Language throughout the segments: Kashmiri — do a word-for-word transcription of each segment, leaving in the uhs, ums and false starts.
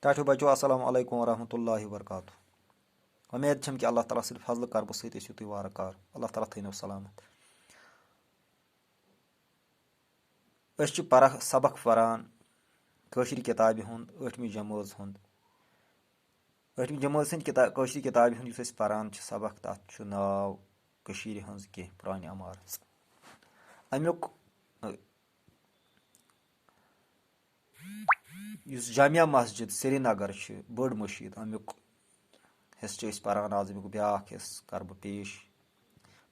ٹاٹھیو بچو، السلام علیکم ورحمۃ اللہ وبرکاتہ۔ وۄمید چھم کہِ اللہ تعالیٰ سٕنٛدِ فضلہٕ کربہٕ سۭتۍ ٲسِو تُہۍ وارٕ کار۔ اللہ تعالیٰ تھٲینو سلامت۔ أسۍ چھِ پران، سبق پران کٲشرِ کِتابہِ ہُنٛد، ٲٹھمہِ جمٲژ ہُنٛد۔ ٲٹھمہِ جمٲژ ہٕنٛدِ کِتا-، کٲشرِ کِتابہِ ہُنٛد یُس أسۍ پران چھِ سبق، تَتھ چھُ ناو کٔشیٖرِ ہٕنٛز کینٛہہ پرٛانہِ عمارژ۔ اَمیُک یُس جامع مسجد سرینگر چھِ، بٔڑ مٔشیٖد، اَمیُک حصہٕ چھِ أسۍ پَران آز، اَمیُک بیٛاکھ حصہٕ کَرٕ بہٕ پیش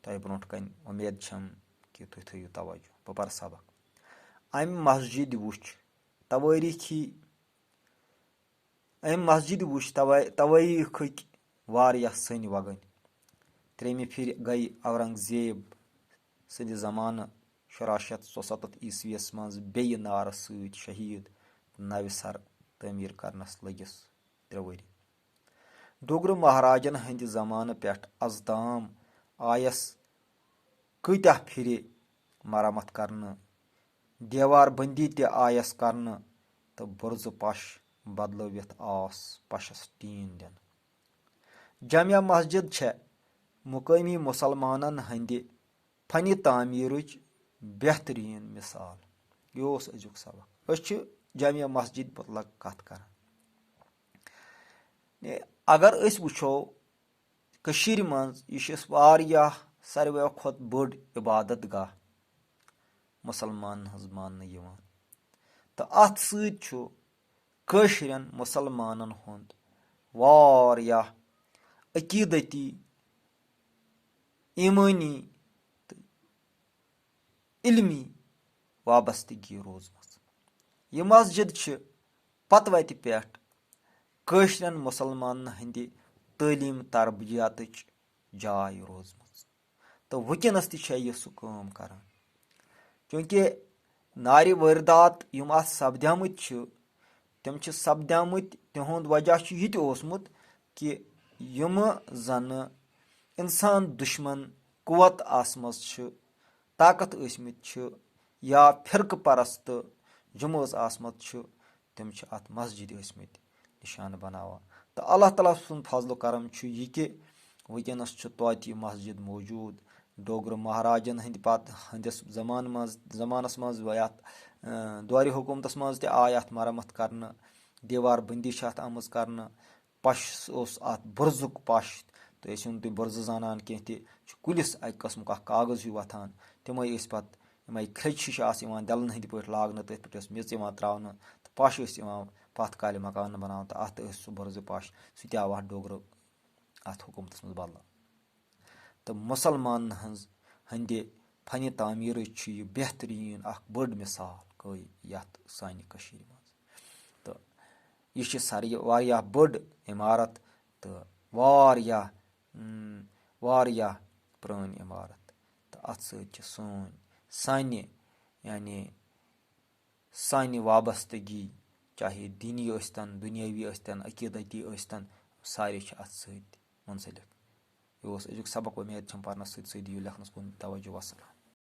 تۄہہِ برونٛٹھ کَنہِ۔ اُمید چھَم کہِ تُہۍ تھٲیِو توجہ، بہٕ پَرٕ سبق۔ اَمہِ مسجدِ وُچھ توٲریٖخی، اَمہِ مسجدِ وُچھ توٲ-، توٲریٖخٕکۍ واریاہ سٔنۍ وَگٕنۍ۔ ترٛیٚیِمہِ پھِرِ گٔیہِ اورنگزیب سٕنٛدِ زمانہٕ شُراہ شیٚتھ ژُسَتَتھ عیسویَس منٛز بیٚیہِ نارٕ سۭتۍ شہیٖد تہٕ نَوِ سَر تعمیٖر کرنَس لٔگِس ترٛےٚ ؤری۔ ڈوگرٕ مہاراجن ہٕنٛدِ زمانہٕ پٮ۪ٹھ از تام آیس کۭتیاہ پھِرِ مرمت کرنہٕ، دیوار بندی تہِ آیس کرنہٕ تہٕ بُرزٕ پش بدلٲوِتھ آس پشس ٹیٖن دِنہٕ۔ جامع مسجد چھےٚ مقٲمی مُسلمانن ہٕنٛدِ فنِ تعمیٖرٕچ بہتریٖن مثال۔ یہِ اوس أزیُک سبق۔ أسۍ چھِ جامع مسجد متعلق کتھ کران۔ اگر أسۍ وٕچھو، کٔشیٖرِ منٛز یہِ چھِ واریاہ ساروِیو کھۄتہٕ بٔڑ عبادت گاہ مُسلمانن ہٕنٛز ماننہٕ یِوان، تہٕ اَتھ سۭتۍ چھُ کٲشرٮ۪ن مُسلمانن ہُنٛد واریاہ عقیٖدتی، ایٖمٲنی تہٕ علمی وابستگی روٗزمٕژ۔ یہِ مسجد چھِ پتہٕ وتہِ پٮ۪ٹھ کٲشرٮ۪ن مُسلمانن ہٕنٛدِ تعلیٖم تربیتٕچ جاے روٗزمٕژ، تہٕ وٕنکیٚنس تہِ چھےٚ یہِ سُہ کٲم کران۔ چوٗنٛکہِ نارِ وٲرۍدات یِم اتھ سپدیمٕتۍ چھِ، تِم چھِ سپدیمٕتۍ، تِہُنٛد وجہ چھُ یہِ تہِ اوسمُت کہِ یِمہٕ زنہٕ انسان دُشمن قوت آسمژ چھِ، طاقت ٲسمٕتۍ چھِ، یا فرقہٕ پرست جمٲژ آسمژ چھِ، تِم چھِ اتھ مسجد ٲسمٕتۍ نشانہٕ بناوان۔ تہٕ اللہ تعالیٰ سُنٛد فضل و کرم چھُ یہِ کہِ وٕنکیٚنس چھُ توتہِ یہِ مسجد موجود۔ ڈوگرٕ مہاراجن ہٕنٛدِ پتہٕ ہٕنٛدِس زمانہٕ منٛز، زمانس منٛز یتھ، اۭں، دورِ حکومتس منٛز تہِ آے اتھ مرمت کرنہٕ، دیوار بندی چھِ اتھ آمٕژ کرنہٕ، پش اوس اتھ بُرزُک پش، تہٕ ٲسِو نہٕ تُہۍ بُرزٕ زانان کینٛہہ تہِ، چھُ کُلِس اکہِ قٕسمُک اکھ کاغذ ہیوٗ وۄتھان، تِمے ٲسۍ پتہٕ یِمے کھرٛج ہِش آسہٕ یِوان دٮ۪لن ہٕنٛدۍ پٲٹھۍ لاگنہٕ، تٔتھۍ پٮ۪ٹھ ٲس میٚژ یِوان تراونہٕ، تہٕ پش ٲسۍ یِوان پتھ کالہِ مکانہٕ بناونہٕ، تہٕ اتھ ٲسۍ سُہ بُرزٕ پش، سُہ تہِ آو اتھ ڈوگرٕ اتھ حکومتس منٛز بدلہٕ۔ تہٕ مُسلمانن ہٕنٛز، ہٕنٛدِ فنِ تعمیٖرٕچ چھِ یہِ بہتریٖن اکھ بٔڑ مثال قٲیِم یتھ سانہِ کٔشیٖرِ منٛز۔ تہٕ یہِ چھِ ساروی واریاہ بٔڑ عمارت تہٕ واریاہ، اۭں، واریاہ پرٛٲنۍ عمارت۔ تہٕ اتھ سۭتۍ چھِ سٲنۍ، سانہِ، یعنی سانہِ وابستگی، چاہے دیٖنی ٲسۍتن، دُنیٲوی ٲسۍتن، عقیٖدتی ٲسۍتن، سارے چھِ اتھ سۭتۍ منسلک۔ یہِ اوس أزیُک سبق۔ اُمید چھم پرنس سۭتۍ سۭتۍ دِیِو لیکھنس کُن توجہ۔ وسلام۔